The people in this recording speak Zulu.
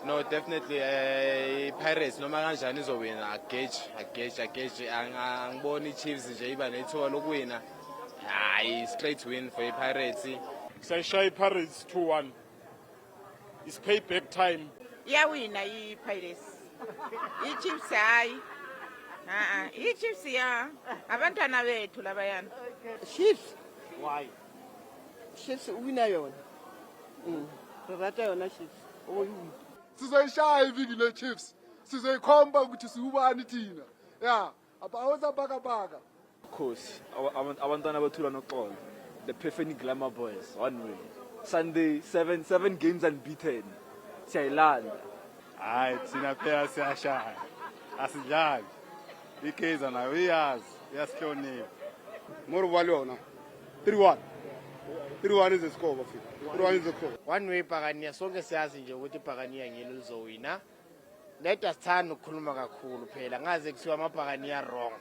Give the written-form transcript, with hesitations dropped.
No, definitely iPirates noma kanjani izowina. Ageji, ageji, ageji. Angiboni iChiefs nje iba nethuba lokuwina. Hayi, straight win for iPirates. Sayishaya iPirates 2-1. It's payback time. Iyawina i-Pirates. I-Chiefs hayi. A-a, i-Chiefs ya abantwana bethu labayana. Chiefs. Why? Chiefs o wina yona. Re rata yona Chiefs. O e wina. Sizoyishaya iviki le-Chiefs, sizoyikhomba ukuthi siwubani thina ya abawosabhakabhaka. Course, abantwana bathula noxolo. The Perfect Glamour Boys, one way. Sunday, seven games unbeaten. Siyayilanda. Hayi, thina phela siyashaya, asidlali. IKaizer nayo iyazi, iyasihlonipha. Mo re bua le yona 3-1, 3-1 is the score, bafika 3-1 is the score. One way Bhakaniya, sonke siyazi nje ukuthi iBhakaniya ngilo lizowina. Leta sithanda ukukhuluma kakhulu phela ngaze kuthiwa amaBhakaniya wrong.